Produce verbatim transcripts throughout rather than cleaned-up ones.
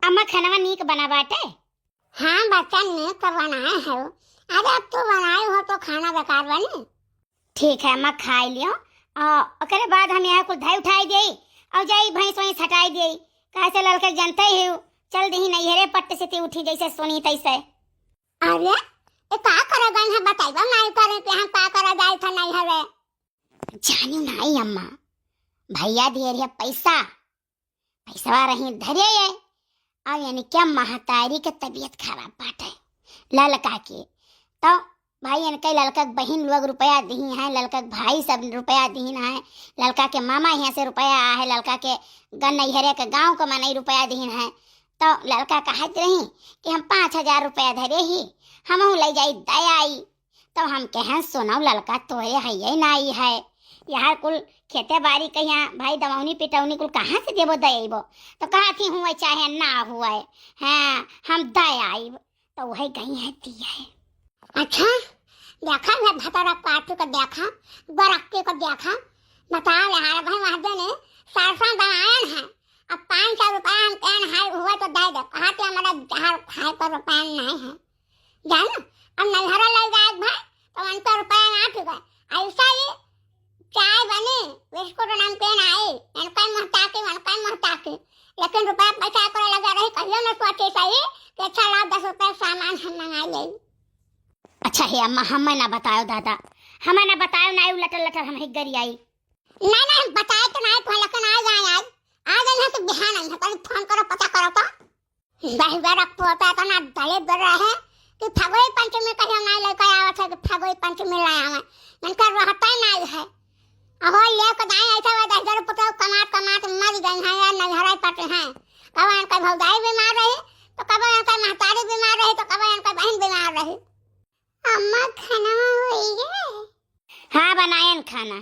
अम्मा, खानवा नीक बना बाटे? हाँ बच्चा, नीक तो बनाए हो। अरे, अब तू बनाए हो तो खाना बेकार बनी? ठीक है अम्मा, खाई लियो। आ, ओकरे बाद हम यहाँ कुल धई उठाई देई और जाई भैंस वैंस हटाई देई। काहे से ललका जनते ही हो, चल दही नैहरे पट्ट से ती उठी जैसे सुनी तैसे। अरे, ए का करे गई है, बताइबा नाई करे कि हम का करे जाए था नैहरे। जानी नाई अम्मा, भैया दिए रहे पैसा, पैसवा रही धरे ये। अब यानी क्या महतारी के तबीयत खराब बाटे ललका के, तो भाई इनके ललका के बहिन लोग रुपया दिही हैं, ललका के भाई सब रुपया दिहिन हैं, ललका के मामा यहाँ से रुपया आ है, ललका के ग-, नैहरे के गाँव के मनई रुपया दिहिन हैं। तो ललका कहत रही कि हम पाँच हजार रुपया धरे ही, हमहू ले जाई दयाई। तो हम कहें, सुनो ललका, तोरे हइये नाई है, यहाँ कुल खेते बारी कहिया भाई दवौनी पिटौनी कुल कहाँ से देबो दयबो? तो कहत ही हुए चाहे ना हुए, हाँ, हम दयाई। तो वही गई है दिए। अच्छा, देखा है भतरा काटू को देखा, गोरखी को देखा, बताओ ले, हार भाई वहाँ देने सरसों दवायन है, अब पाँच सौ रुपया हम कहन है हुआ तो दे दे, कहा कि हमारा जहर खाए को रुपया नहीं है, जानो, अब नैहरा ले जाए भाई, तो उनको रुपया ना चुका, ऐसा ही चाय बनी, बिस्कुट नमकीन आई, इनका मुँह ताकी, उनका मुँह ताकी, लेकिन रुपया पैसा करे लगा रही, कहियो न सोचे सही कि अच्छा लाओ दस रुपया सामान हम मंगा ले। अच्छा हे अम्मा, हमें ना बतायो दादा, हमें ना बतायो ना, लटर लटर हम हिग्गरी आई। नहीं नहीं, बताए तो नहीं, फोन लेकिन आ जाए आज, आ जाए तो बिहान आई है, कल फोन करो, पता करो तो। दहिबरा पोता इतना दलिद्र रहे कि फगुई पंचमी कहियो नाई लेके आवत है कि फगुई पंचमी ले आवे, इनका रहता ही नाई है। अहो लेके दाई ऐसे वो दहिबरा पोता कमात कमात मर गई हैं या नैहरा पटे हैं। कब इनका भौजाई बीमार रही, तो कब इनका महतारी बीमार रही, तो कब इनका बहन बीमार रही। अम्मा खाना होई गए? हाँ बनायन खाना।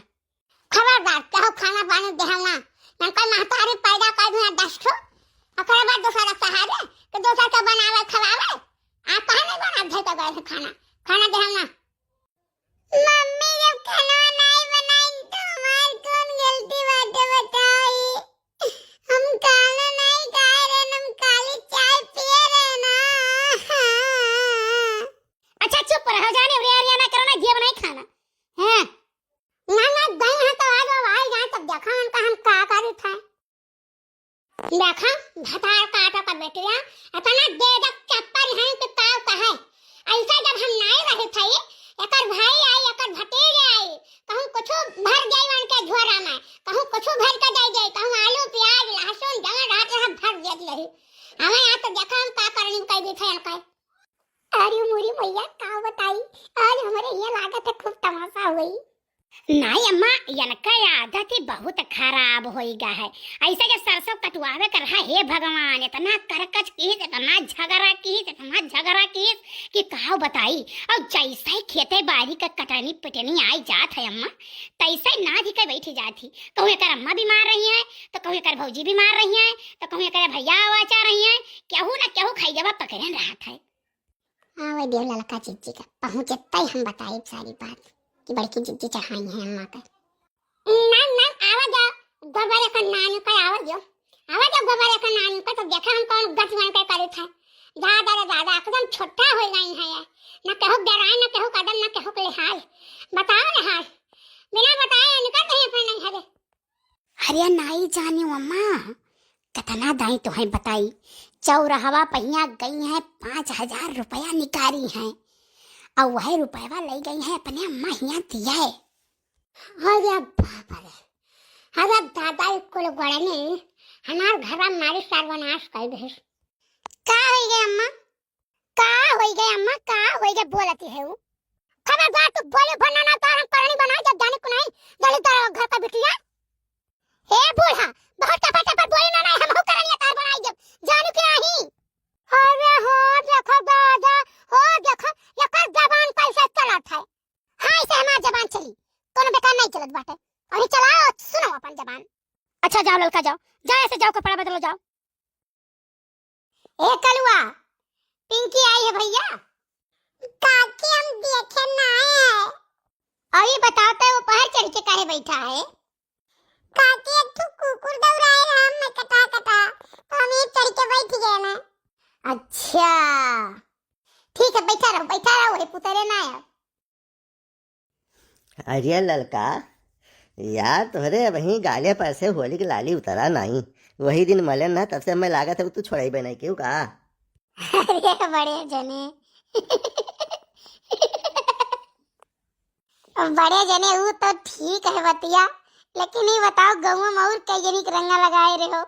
खबरदार, केहू खाना पानी देहना। ना कोई महतारी पैदा कर दिया दस ठो, ओकरे बाद दूसरा सहारे, कि दूसरा के बनावे खवावे। आप कहाँ नहीं बना धर के गए हैं खाना? खाना देहना। मम्मी, जब खाना नहीं बनाई तो हमार कौन गलती बाटे बताई? हम खाना नहीं खाए रहे, हम खाली चाय पिए रहे ना। अच्छा चुप रहो, जाने रे, अरे ना करो ना, जे बनाई खाना। हाँ। ना, ना, गई है तो आज वो आई जाए तब देखा उनका हम का करी था। देखा, भतार काटा का बेटिया, इतना दे दे चप्पल है कि का कहे। ऐसा जब हम नहीं रहे थे, एकर भाई आई, एकर भतीजे आई, कहूँ कुछ भर जाई उनके झोरा में, कहूँ कुछ भर के दे जाई, कहूँ आलू, प्याज, लहसुन, जवन रहत रहा भर देत रही। हमें यहाँ तो देखा हम का करनी कह दी थे इनका। अरे मोरी मैया, का बताई, आज हमरे यहाँ लागत है खूब तमाशा हुई। नाई अम्मा, इनका आदत ही बहुत खराब होई गा है। ऐसा जब सरसों कटवावे कर रहा, हे भगवान, इतना करकच कीस, इतना झगड़ा कीस, इतना झगड़ा कीस कि का बताई। और जैसे ही खेते बारी का कटनी पिटनी आई जात है अम्मा, तैसे नाध के बैठी जात ही। कहूँ एकर अम्मा बीमार रही है, तो कहूँ एकर भौजी बीमार रही है, तो कहूँ एकर भैया आवाचा रही है, केहू न केहू खैजवा पकड़न रहत है। आवे दियो ललका जिज्जी का, पहुँचे तई हम बताइब सारी बात कि बड़की जिज्जी चढ़ाई है अम्मा का। ना, ना, आवा जा, गोबर का नानी का आवा दियो। आवा जा गोबर का नानी का, तो देखा हम कौन गति मन के करे थे। दादा रे दादा, एकदम छोटा हो गई है ये। ना केहू डराए, ना केहू कदम, ना केहू के लिहाज। बताओ लिहाज। बिना बताए निकल नहीं अपने नहीं हरे। अरे नाई जानी अम्मा, कतना दाई तोहे बताई, चौरहवा पहिया गई है, पाँच हजार रुपया निकारी है, और वह रुपया ले गई है अपने अम्मा हिया दिए। अरे बाप रे, अरे दादा, ई कुल गोड़े ने हमार घर मारी सर्वनाश कर दे। का हो गए अम्मा? का होई गए अम्मा, का होई गए बोलती है उ? खबरदार तू बोले भर ना, ना तार हम करनी बनाई जब जाने को नहीं, जल्दी तार घर का बिटिया। हे बूढ़ा, बहुत टपा टपा बोली ना, ना हम हो करनी तार बनाई जब जाने को नहीं। अरे हो देखो दादा, हो देखो, एकर जबान कैसे चलत है। हाँ, ऐसे हमार जबान चली, कोनो बेकार नहीं चलत बाटे। अभी चलाओ, सुनो अपन जबान। अच्छा जाओ ललका जाओ, जाओ ऐसे जाओ, कपड़ा बदलो जाओ। ए कलुआ, पिंकी आई है भैया। काकी हम देखे ना आए हैं। अभी बताओ तो वो पहाड़ चढ़ के काहे बैठा है? काकी एक ठो कुकुर दौड़ाए रहा हम में कटा कटा, तो हम ये चढ़ के बैठ गए ना। अच्छा, ठीक है, बैठा रहो, बैठा रहो, वही पुतरे ना है। अरे ललका, यार तोहरे अबहीं गाले पर से होली के लाली उतरा नाहीं। वही दिन मलेन ना, तब से हमें लागत है तू छोड़इबे नहीं केहू का। अरे बड़े जने, बड़े जने, ऊ तो ठीक है बतिया, लेकिन ई बताओ, गौवा में और कई जनी के रंगा लगाए रहे हो?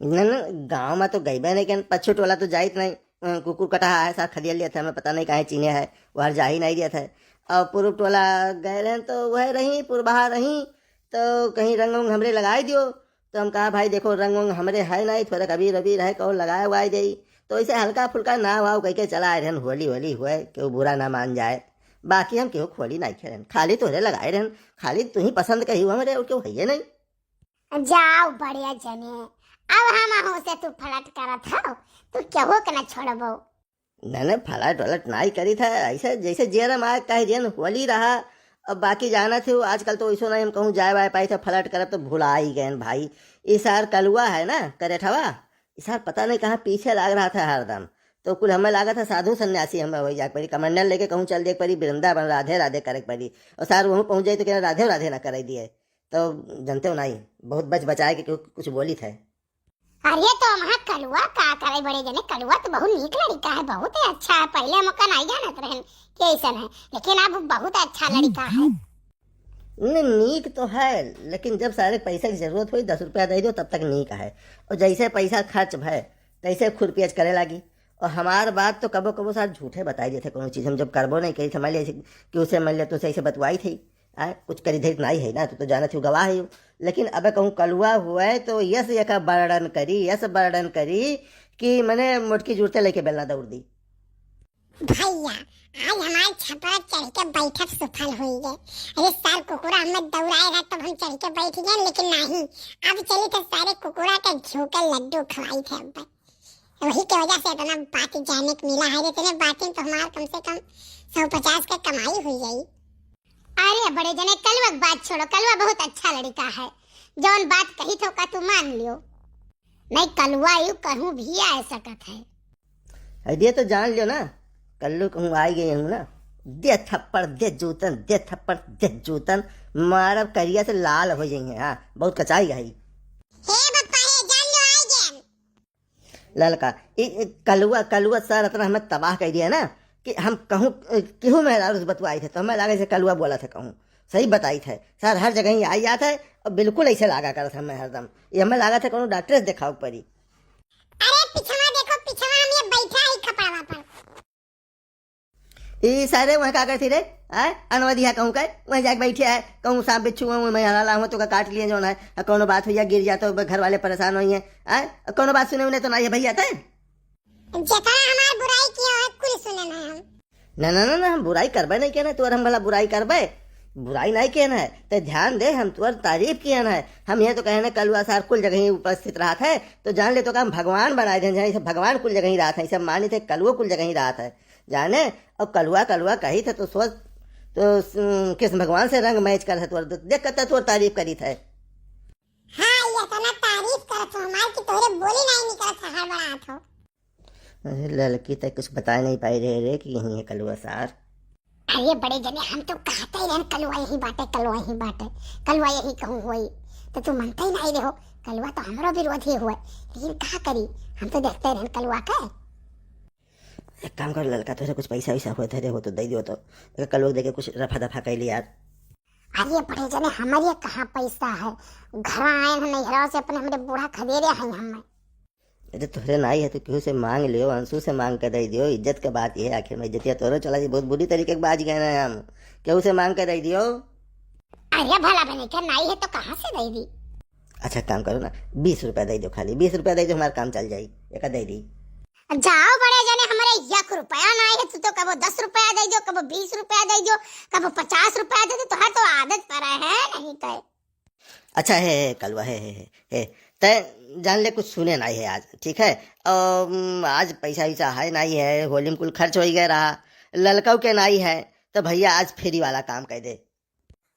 न, न, गाँव में तो गइबे नहीं केन, पच्छू टोला तो जाइत नहीं, अ, कुकुर कटहा है, सार खदेड़ लिया था, हमें पता नहीं काहे चीन्हे है, वहर जा ही नहीं दिया था। और पूर्व टोला गए रहन तो वह रही, पुरबहा रही, तो कहीं रंग वंग हमरे लगाए दियो। तो हम कहा, "भाई देखो, रंग वंग हमरे है नहीं, थोड़ा अबीर अबीर है, कहो लगाए वाए देई।" तो ऐसे हल्का फुल्का ना हुआ, कह के चला आए रहन, होली होली हुए, केहू बुरा ना मान जाए। बाकी हम केहू होली नहीं खेलन, खाली तोहरे लगाए रहन, खाली तू ही पसंद कही हुआ हमरे, और केहू है नहीं। जाओ बड़े जने, अब हम अहू से तू फलट करत हो, तू केहू के ना छोड़बो। नहीं, नहीं, फलट वलट नाई करी था, ऐसे जैसे जेरम आए कहे जेन होली रहा। अब बाकी जाना थे, आजकल तो ऐसो नहीं हम कहूँ जाए वाए पाई था, फलट करब तो भुला ही गए भाई। ई सार कलुआ है ना, करेठवा, ई सार पता नहीं कहाँ पीछे लाग रहा था हरदम। तो कुल हमें लागा था साधु सन्यासी हमें वही जाके पड़ी, कमंडल लेके कहूँ चल दे पड़ी, वृंदावन राधे राधे करे पड़ी। और सार वहूँ पहुँच जाए तो कहना राधे राधे ना करे दिए। तो जानते हो नहीं, बहुत बच बचाए के क्यों कुछ बोली थे। अरे तो वहाँ कलुआ का करे बड़े जने, कलुआ तो बहुत नीक लड़का है, बहुत ही अच्छा है। पहले हम ओका नहीं जानत रहन कि ऐसन है, लेकिन अब बहुत अच्छा लड़का है। नहीं, नीक तो है, लेकिन जब सारे पैसा की जरूरत हुई, दस रुपया दे दो, तब तक नीक है। और जैसे पैसा खर्च भय, तैसे खुरपियज करे लागी। और हमार बात तो कबो कबो सार झूठे बताई देते, कोनो चीज हम जब करबो नहीं करी, समझ ले कि उसे, मान ले तुमसे ऐसे बतवाई थी। आ, कुछ करी धरी नाई है ना, तू तो जानत हो, गवाह है। लेकिन अबे कहूँ कलुआ हुए तो यस एका वर्णन करी, यस वर्णन करी कि मने मोटकी जुड़ते लेके बेलना दौड़ दी। भैया, आज हमार छपरा चढ़ के बैठक सफल हुई है। अरे सार कुकुरा हमें दौड़ाए रहा, तब हम चढ़ के बैठ गए, लेकिन नहीं, अब चली तो सारे कुकुरा के झोंके लड्डू खवाई थे अब। वही के वजह से इतना बात जाने को मिला है, इतने बातें तो हमार कम से कम सौ पचास का कमाई हुई जाई। अरे बड़े जने, कलुआ के बात छोड़ो, कलुआ बहुत अच्छा लड़का है, जौन बात कही थो का तू मान लियो। नहीं, कलुआ यू कहूँ भी आ सकत है। अरे तो जान लियो ना, कल्लू कहूँ आई गई हूँ ना, दे थप्पड़, दे जूतन, दे थप्पड़, दे जूतन, मारब करिया से लाल हो जाइए। हाँ, बहुत कचाई है। हे बप्पा, हे जान लो, आई गए। ललका, ई, ई कलुआ, कलुआ सार इतना हमें तबाह कर दिया ना कि हम कहूँ, अ, केहू मेहरारू से बतवाई थे, तो हमें लागे से कलुआ बोला था कहूँ। सही बताई थे सार, हर जगह ही आई जात है और बिल्कुल ऐसे लागा करत हमें हरदम। ये हमें लागा था कोनो डॉक्टर से दिखाओ पड़ी। अरे पिछवा देखो, पिछवा हम ये बैठा है खपड़वा पर। ई सारे वहाँ का करती रे? आय? अनवधिया कहूँ का? वहाँ जाके बैठे है, कहूँ सांप बिच्छू हुआ, मैं हला हुआ तो का काट लिए जौन है। आ, कौनो बात हुई या गिर जातो, घर वाले परेशान हुई हैं। आय? कौनो बात सुने उन्हें तो ना ये भैया थे? जेकरा हमार बुराई किया है, कुल सुने ना हम। ना, ना, ना, ना, हम बुराई करबे नहीं कहना, तोर हम भला बुराई करबे? बुराई नहीं कहना है, ते ध्यान दे, हम तोर तारीफ किया ना है। हम ये तो कहना कलुआ सार कुल जगह ही उपस्थित रहा है, तो जान ले तो का हम भगवान बनाए दे, जहाँ इसे भगवान कुल जगह ही रहा है, इसे मानी थे कलुआ कुल जगह ही रहा है। जाने, अब कलुआ, कलुआ कही थे तो सोच, तो, उम, कृष्ण भगवान से रंग मैच कर है तोर, देख कत्ता तोर तारीफ करी थे। हाँ, ये इतना तारीफ करत हो हमार कि तोरे बोली नहीं निकलत है, हड़बड़ात हो। अरे ललकी, तै कुछ बताए नहीं पाई रहे रे कि यही है कलुआ सार। अरे बड़े जने, हम तो कहते ही रहन, "कलुआ यही बाटे, कलुआ यही बाटे, कलुआ यही कहूँ होई।" तो तू मनते ही नहीं रहो, कलुआ तो हमरो विरोधी हुए, लेकिन का करी, हम तो देखते रहन कलुआ के। एक काम कर ललका, तोरे कुछ पैसा वैसा हुए धरे हो तो दे दियो, तो एक कलुआ देके कुछ रफा दफा कर ली यार। अरे बड़े जने, हमारे कहाँ पैसा है, घर आए हैं नैहरा से अपने, हमरे बूढ़ा खदेरे हैं हमें। अरे तोहरे नाई है तो केहू से मांग लियो, अंशु से मांग के दे दियो, इज्जत के बात ये है, आखिर में इज्जतिया तोरो चला जी, बहुत बुरी तरीके के बाज गए ना हम, केहू से मांग के दे दियो। अरे भला बने के नाई है तो कहाँ से दे दी? अच्छा काम करो ना, बीस रुपया दे दो, खाली बीस रुपया दे दो, हमारा काम चल जाई, एक दे दी। जाओ बड़े जने, हमारे एक रुपया नाई है, तू तो कबो दस रुपया दे दो, कबो बीस रुपया दे दो, कबो पचास रुपया दे दो, तोहर तो आदत पड़ा है नहीं तो। अच्छा, हे, हे, कलुआ, हे, हे, हे, हे। तै जान ले, कुछ सुने नाई है आज, ठीक है? अम, आज पैसा वैसा है नाई है, होली में कुल खर्च हो ही गया रहा, ललकऊ के नाई है, तो भैया आज फ्री वाला काम कर दे।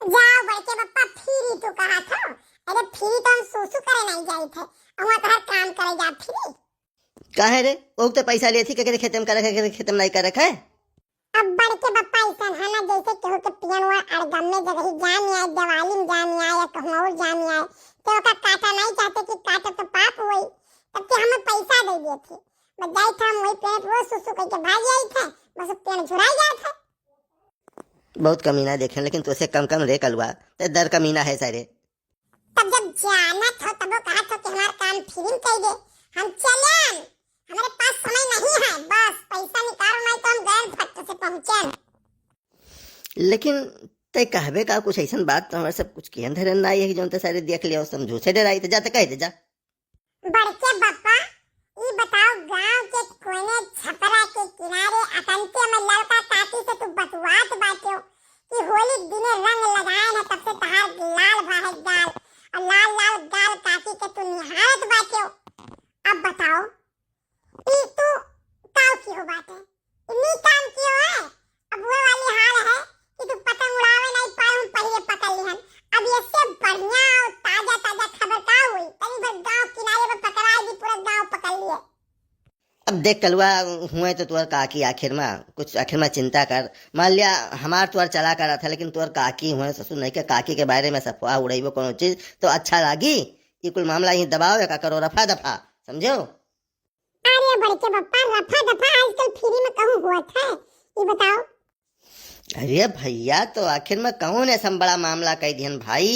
जाओ बड़के पप्पा, फ्री तू कहा था? अरे फ्री तो हम सूसू करे नहीं जाई थे, वहाँ तो हर काम करे जा फ्री। काहे रे? ओहू तो पैसा लेत ही, केकरे खेते में करक है, केकरे खेते में नाहीं करक है। अब बड़के बप्पा अइसन है ना, जैसे केहू के पियन हुआ अड़गम में जगही जान आए, दिवाली में जान आए, या कहूँ और जान आए, तो ओका काटा नाहीं चाहते कि काटे तो पाप होई, तब के हमें पैसा दे दिए थे। बस जाइत हम वही पेड़ पर सुसु करके भाग जाइत है, बस पेड़ झुराई जात है। बहुत कमीना देखेन, लेकिन तोसे कम कम रे कलुआ, ते दर कमीना है सारे। तब जब जानत हो तबो कहत हो कि हमार काम फ्री में कई दे, हम चलेन, हमारे पास समय नहीं है, बस पैसा निकालो नहीं तो हम गए फट से पहुँचेन। लेकिन ते कहबे का कुछ अइसन बात तो हमारे सब कुछ कियन धरन ना आई है, जौन ते सारे देख लियो, समझो से डराई तो जा, ते कह दे जा। बड़के बप्पा, ई बताओ, गांव के कोने छपरा के किनारे अकंते में ललका काकी से तू बतुआत बाट्यो कि होली के दिने रंग लगाए न, तब से तहार लाल भा है गाल, और लाल लाल गाल काकी के तू निहारत बाट्यो। अब बताओ, ई तू काव की हो बाटे? इन्हीं काम कियो है। अब वो वाली हाल है कि तू पतंग उड़ावे नहीं पाए, हम पहले पकड़ लिहन। अब ये से बढ़िया और ताजा ताजा खबर का हुई? तनी भर गांव किनारे पर पकड़ाई दी, पूरा गांव पकड़ लिए। अब देख कलुआ, हुए तो तोर काकी आखिर में, कुछ आखिर में चिंता कर। मान लिया हमार तोर चला करा था, लेकिन तोर काकी हुए ससुर नहीं के काकी के बारे में सफवाह उड़ाइबो कोनो चीज तो अच्छा लागी? ये कुल मामला यहीं दबाओ, एका करो रफा दफा, समझो? अरे बड़के बप्पा, रफा दफा आजकल फ्री में कहूँ होत है, ये बताओ। अरे भैया, तो आखिर में कौन ऐसा बड़ा मामला कह दिहन भाई?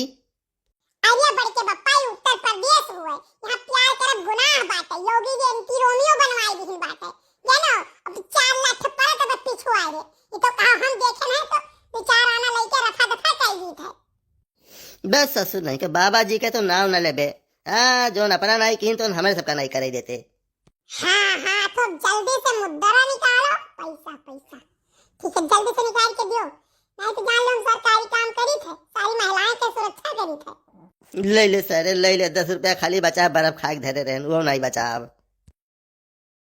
अरे बड़के बप्पा, ये उत्तर प्रदेश हुए, यहाँ प्यार करब गुनाह बाटे, योगी जी एंटी रोमियो बनवाए दिहन बाटे, जानो, अब तो चार लाख पर तो बस पीछू आए रे, ये तो कहा हम देखे नहीं तो बेचारा ना लेके रफा दफा कर दी थे। बस ससुर नहीं के बाबा जी के तो नाम न लेबे। हाँ, जौन अपना नाई कीन तो हमारे सबका नाई कराई देते। हाँ, हाँ, तो जल्दी से मुद्दरा निकालो, पैसा, पैसा। ठीक है, जल्दी से निकाल के दियो, नहीं तो जान लो हम सरकारी काम करी थे, सारी महिलाएं के सुरक्षा करी थे। ले ले सारे, ले ले, दस रुपया खाली बचा, बर्फ खाए के धरे रहन, वो नहीं बचा अब।